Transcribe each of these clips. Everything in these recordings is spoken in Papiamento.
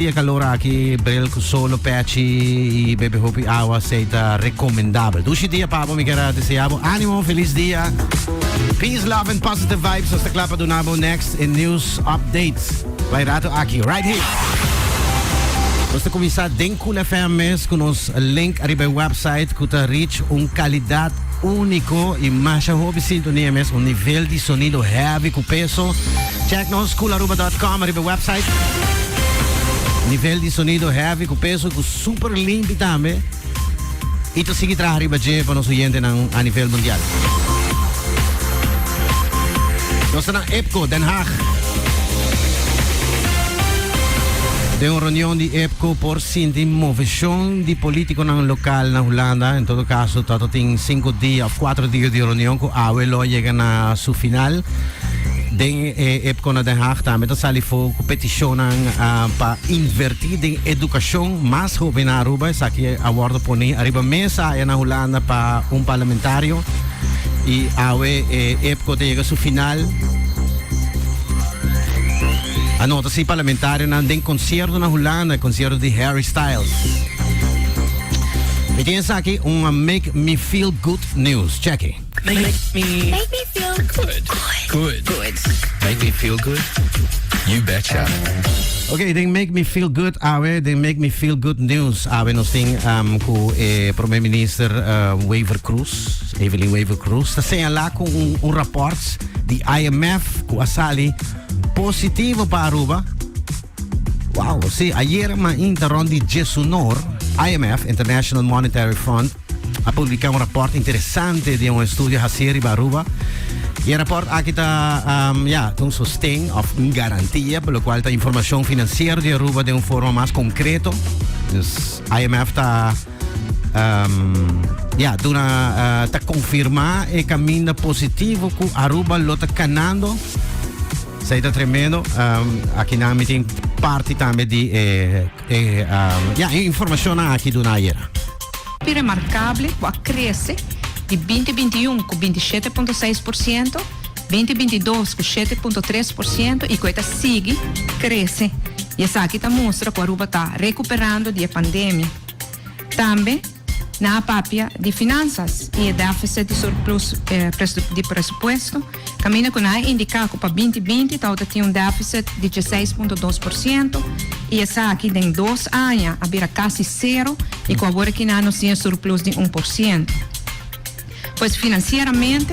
E calor aki, bril cu solo, pechi y bebe hopi awa, esey ta recomendabel. Dushi dia pa bo, mi kier a desea bo animo, feliz dia. Peace, love and positive vibes. Nos ta cla pa duna bo next in news updates. Bay rato aki, right here. Nos ta cuminsa den Cool FM mes cu nos link ariba e website cu ta reach un calidad unico y masha hopi sintonia mes, un nivel di sonido heavy cu peso. Check nos coolaruba.com ariba e website. Nivel di sonido heavy cu peso cu super limpi tambe. Y ta sigui traha riba dje pa nos oyentenan a nivel mundial. Nos ta na EPCO, Den Haag. Den un reunion di EPCO por sinti movecion di politiconan local na Hulanda. En todo caso, ta tin 5 dia of 4 dia di reunion cu awe lo yega na su final. Den e EPCO na Den Haag tambe ta sali fo ku petishonnan pa invertí den edukashon mas hopi na Aruba. Esaki a wòrdu poni ariba mesa aya na Hulanda pa un parlamentario i awe e EPCO ta yega su final. A nota si parlamentarionan den konsierto na Hulanda, e konsierto di Harry Styles. Mi tin esaki un make me feel good news. Check. Make me Make me feel good. Good. Good. Make me feel good? You betcha. Ok, den Make Me Feel Good awe, den Make Me Feel Good News awe nos tin um, ku e Prome Minister uh, Wever Croes, Evelyn Wever Croes, ta señalá ku un, un rapport di IMF ku a sali positivo pa Aruba. Wow, sí, ayer mainta rond di Jesunor, IMF, International Monetary Fund, a publica un rapport interesante di un estudio haci riba Aruba. Y e rapport aki ta um, ja, un sosten of un garantia, por lo cual ta informacion financiero di Aruba de un forma mas concreto. Dus IMF ta um, ja, duna, uh, ta confirma e camino positivo cu Aruba lo ta canando. Esey ta tremendo. Um, aki nan mi tin parti tambe di e, e, um, ja, e informacion aki duna ayer. Hopi remarkable ku a krese di binti binti i un ku binti shete punto seis por siento, binti binti dos ku shete punto tres por siento i ku e ta sigui krese. I esaki ta mustra ku Aruba ta rekuperando di e pandemia. Tambe nan a papia di finansas i e deficit di surplus di presupuesto, kaminda ku nan a indiká ku pa binti binti tabata tin un deficit di dieseis punto dos por siento i esaki den dos aña a bira kasi sero i ku awor aki nan nos tin e surplus di un por siento. Pues finansieramente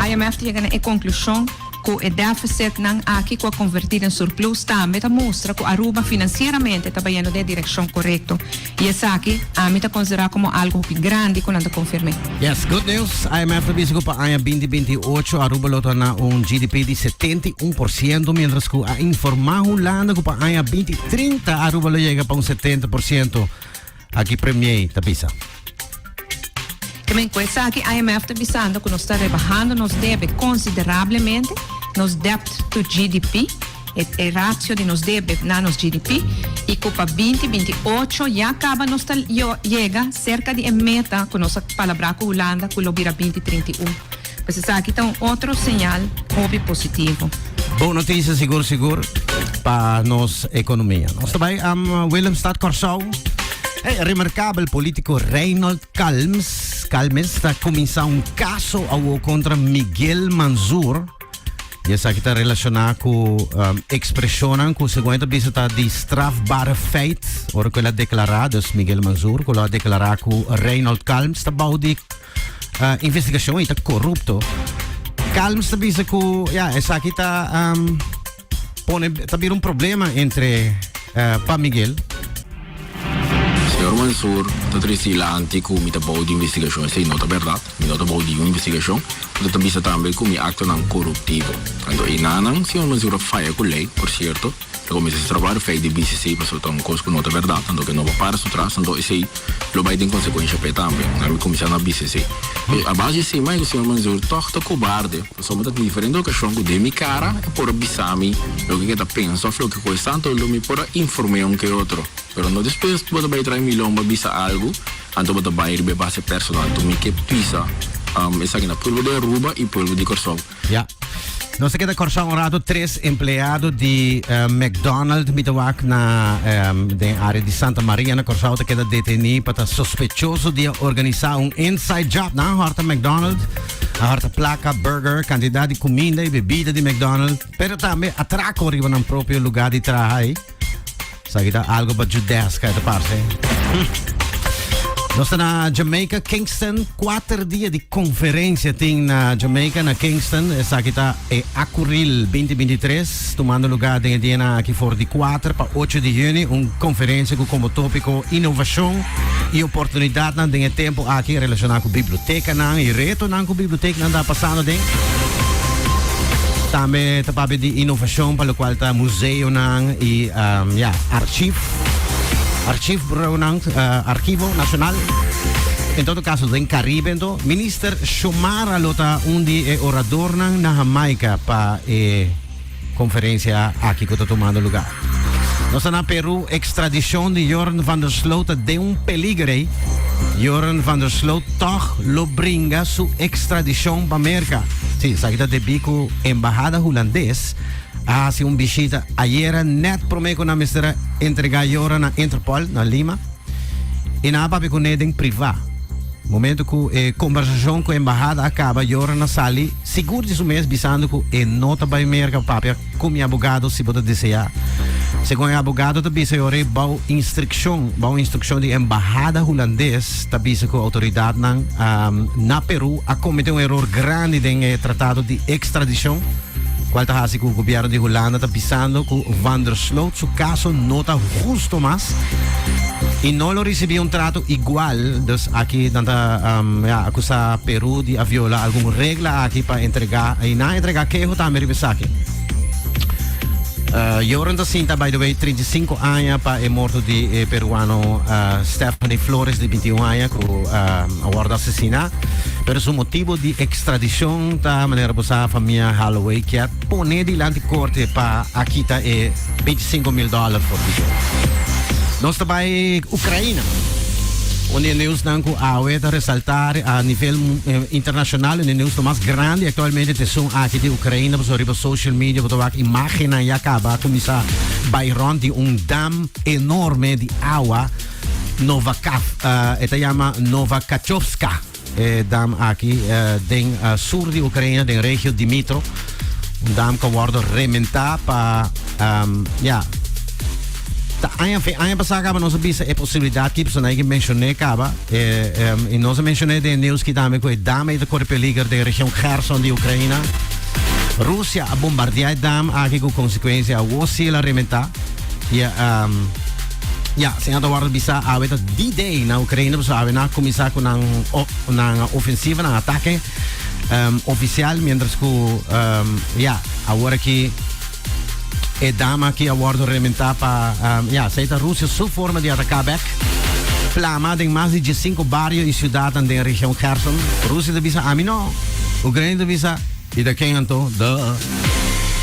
IMF ta yega na e konklushon Ku e deficitnan aki ku a konvertí den surplus tambe ta mustra ku Aruba finansieramente ta bayendo den e direkshon korekto i esaki ami ta konsiderá komo algu hopi grandi ku nan ta konfirm'é. Yes, good news. IMF ta bisa ku pa aña 2028 Aruba lo ta na un GDP di 71%, mientras ku a informá Hulanda ku pa aña 2030 Aruba lo yega pa un 70%. Aki Premier ta bisa. Ke men ku esaki IMF ta bisando ku nos ta rebahando nos debe konsiderablemente, nos debt to GDP, e e ratio di nos debe na nos GDP, i ku pa binti binti ocho ya kaba nos ta yega serka di e meta ku nos a palabrá ku Hulanda ku lo bira binti trinta i un. Pues esaki ta un otro señal hopi positivo. Bon noticia sigur sigur pa nos economia. Nos ta bai am Willemstad, Kòrsou. Hey, remarkabel politico Reynold Calmes, Calmes ta kuminsá un kaso awo kontra Miguel Manzoor. I esaki ta relashoná ku um, ekspreshonnan ku segun e ta bisa ta di strafbare feit ora ku el a deklará, dus Miguel Manzoor, ku lo a deklará ku Reynold Calmes ta bou di uh, investigacion y ta corrupto. Calms ta bisa ku ja, esaki ta um, pone ta bira un problema entre uh, pa Miguel. Señor Mansur ta trece dilanti cu mi ta bou di investigacion. Esey no ta berdad. Mi no ta bou di un investigacion. Pero ta bisa tambe cu mi actonan coruptivo. Anto enanan, señor Mansur a faya cu ley, por cierto. Lo cuminsa su trabajo fei di BCC pasobra ta un cos cu no ta berdad, anto ke no por para su tras, anto esey lo bay tin consecuencia p'e tambe. Nan mi cuminsa na BCC. A base di esey mai cu señor Manzur tog ta cobarde, pasobra ta diferente ocasion cu den mi cara e por a bisa mi loke ke ta pensa of loke cu esta, anto lo mi por a informe un ke otro. Pero no despues bo ta bay trae mi lomba bisa algo, anto bo ta bay riba e base personal. Anto mi ke pisa esaki na pueblo di Aruba y pueblo di Corsou. Ya. Nos ta keda Kòrsou un rato tres empleado di uh, McDonald's mi ta wak na um, den área di Santa Maria na Kòrsou ta keda detení pa ta sospechoso di organisá un inside job. Nan hòrta McDonald's, a hòrta plaka, burger, kantidat di kuminda i bebida di McDonald's, pero tambe atrako riba nan propio lugá di traha ei. Esaki ta algo pa Judeska, e ta parse. Nos ta na Jamaica, Kingston. Kuater dia di konferensia tin na Jamaica, na Kingston. Esaki ta e Acuril 2023, tumando lugá den e dianan aki for di 4 pa 8 di yüni. Un konferensia ku komo tópiko inovashon i oportunidatnan den e tempu aki relashoná ku bibliotekanan i retonan ku biblioteknan ta pasando den. Tambe ta papia di inovashon pa lokual ta museonan i um, ja, archief, archiefbureaunan, uh, archivo nacional. En todo caso, den Caribe, ento, minister Xiomara lo ta un di e oradornan na Jamaica pa e conferencia aki cu ta tumando lugar. Nos ta na Peru, extradicion di Joran van der Sloot ta den un peliger ey. Joran van der Sloot toch lo bringa su extradicion pa Merca. Sí, esaki ta debí cu embahada Hulandes a haci un bishita ayera net prome cu nan mester a entrega Joran na Interpol na Lima y nan a papia cune den priva. Momento cu e conversacion cu embahada a caba, Joran a sali sigur di su mes bisando cu e no ta bay Merca pa papia cu mi abogado si bo ta desea. Segun e abogado ta bisa e ora bou instruccion, bou instruccion di embahada Hulandes ta bisa cu autoridadnan na Peru a comete un eror grandi den e tratado di extradicion, cual ta haci cu gobierno di Hulanda ta bisando cu Van der Sloot su caso no ta husto mas y no lo ricibi un trato igual. Dus aki nan ta ja, acusa Peru di a viola algun regla aki pa entrega y nan a entrega keho tambe riba esaki. Joran ta sinta by the way 35 aña pa e morto di e peruano Stephanie Flores di 21 aña cu a wordo asesina. Pero su motibo di extradicion ta manera bo sa famia Holloway kier pone dilanti corte pa a kita e 25 mil dollar for di dje. Nos ta bai Ucraina. Un di e nieuwsnan cu awe ta resalta a nivel internacional, un di e nieuwsnan mas grandi actualmente ta esun aki di Ucraina, pasobra riba social media bo ta wak imagennan ya caba a cuminsa bai rond di un dam enorme di awa, Novakaf, e ta yama Novakachovska e dam aki den sur di Ucraina, den regio Dmitro. Un dam cu a wordo rementa pa, ya, ta aña, fe aña pasá caba nos a bisa e posibilidad ki, pasobra nan a mencioné caba, y nos a mencioné den e nieuws ki tambe cu e dam ei ta core peliger den region Kherson di Ucraina. Rusia a bombardea e dam aki cu consecuencia awor si el a rementa. Y, ya, señor ta wordo bisa awe ta D-Day na Ucraina, pasobra awe nan a cuminsa cu nan, nan ofensiva, nan atake. Um, oficial, mientras cu, um, ja, awor aki e dama aki a wordo rementa pa, um, ja, sei ta Rusia su forma di ataca back. Plama den mas di 15 bario y ciudadnan den region Kherson. Rusia ta bisa, ami no. Ucrania ta bisa, y ta ken anto? Duh.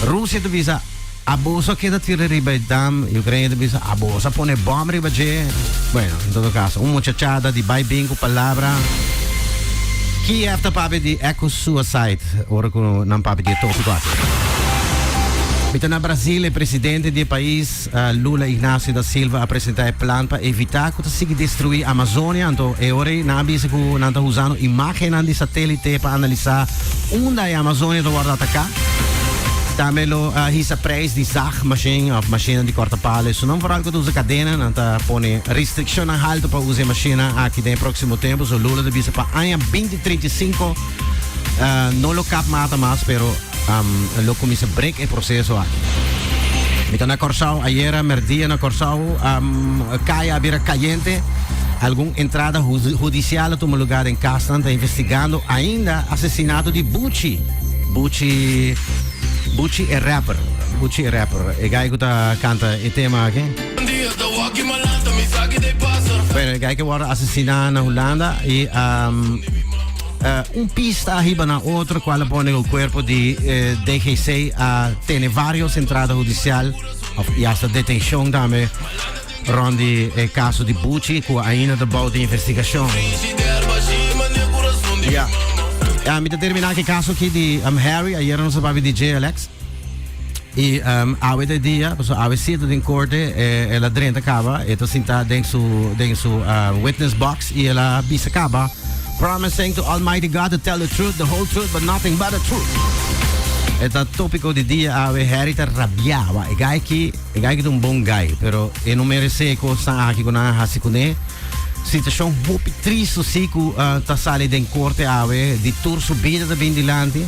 Rusia ta bisa, Abo a keda tira riba e dam y Ucrania ta bisa abo a pone bom riba dje. Bueno, en todo caso, un muchachada di bai bin cu palabra. Kiev ta papia di eco-suicide ora cu nan papia di e topico aki. Mi ta na Brasil, e presidente di e pais, Lula Ignacio da Silva a presenta e plan pa evita cu ta sigui destrui Amazonia. Anto e ora ei nan a bisa cu nan ta usando imagennan di satelite pa analisa unda e Amazonia ta wordo ataca. Tambe lo a hisa prijs di zaagmachine of machinenan di corta palo. Esunnan vooral cu ta usa cadena, nan ta pone restriccionnan halto pa usa e machinenan aki den e proximo tempo. So Lula ta bisa pa aña 2035 no lo kap mata mas, pero lo cuminsa break e proceso aki. Mi ta na Corsou, ayera merdia na Corsou, caya a bira cayente. Algun entrada hudicial a tuma lugar den casnan ta investigando ainda asesinato di Buchi. Buchi, Buchi e rapper, Buchi e rapper, e guy cu ta canta e tema aki. Bueno, e guy cu a wordo asesina na Hulanda y um, uh, un pista a hiba na otro cual a pone cu cuerpo di eh, DGC a tene varios entrada hudicial of, y hasta detencion tambe rond di e caso di Buchi cu ainda ta bou di investigacion. Ja. Ja, mi ta terminá ku e kaso aki di Harry. Ayera nos a papia di dje, Alex. I awe ta e dia, pasobra awe si e ta den korte, el a drenta kaba, e ta sintá den su witness box i el a bisa kaba, "Promising to Almighty God to tell the truth, the whole truth, but nothing but the truth." E ta tópiko di dia awe. Harry ta rabiá. E guy aki, e guy aki ta un bon guy, pero e no meresé kosnan aki ku nan a hasi kuné. Situashon hopi tristu si ku ta sali den korte awe, di tur su bida ta bin dilanti.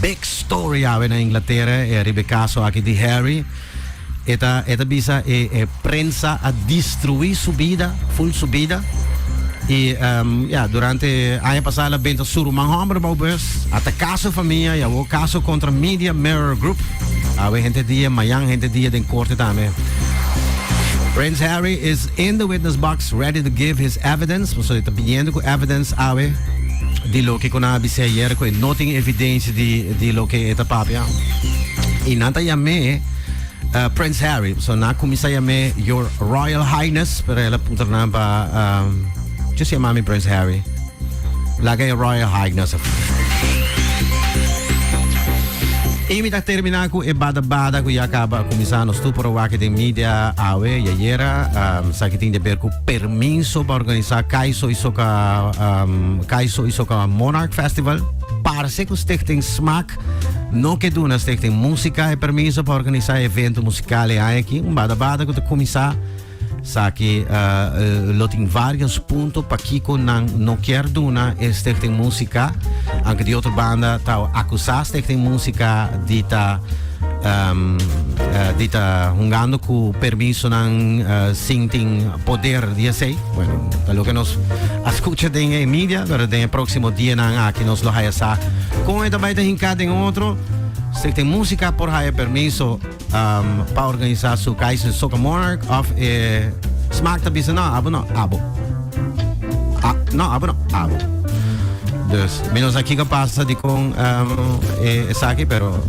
Big story awe na Inglatera e riba e kaso aki di Harry. E ta bisa e prensa a destruí su bida, full su bida. I ja, durante aña pasá el a benta su ruman hòmber bou bus, ataká su famia i awor kaso kontra Media Mirror Group. Awe henter dia, mañan henter dia den korte tambe. Prince Harry is in the witness box, ready to give his evidence. So, e ta biniendo ku evidence awe di loke ku nan a bisa ayera ku no tin evidensia di loke e ta papia. I nan ta yam'é Prince Harry. So nan a kuminsá yam'é Your Royal Highness, pero el a puntra nan pa just yama mi Prince Harry. Laga e Royal Highness. I mi ta terminá ku e bada bada ku ya kaba kuminsá nos tur por wak den media awe i ayera, esaki tin di ber ku permiso pa organisá Kaiso i Soca Monarch Festival. Parse ku Stichting Smaak no ke duna Stichting Músika e permiso pa organisá evento musikal aki. Un bada bada ku ta kuminsá. Esaki lo tin vários punto pakiko nan no ke duna e Stichting Músika. Aunke di otro banda ta akusá Stichting Músika di ta hungando ku permisonan sin tin poder di esei. Bueno, ta loke nos a skucha den media, pero den próksimo dianan aki nos lo haya sa kon e ta bai ta hinká den otro. Stichting Músika por haya permiso pa organisá su Kaiso Soca Monarch òf Smaak ta bisa no, abo no, abo. Ah, no, abo no, abo. Dus, mi no sa kiko a pasa di kon esaki, pero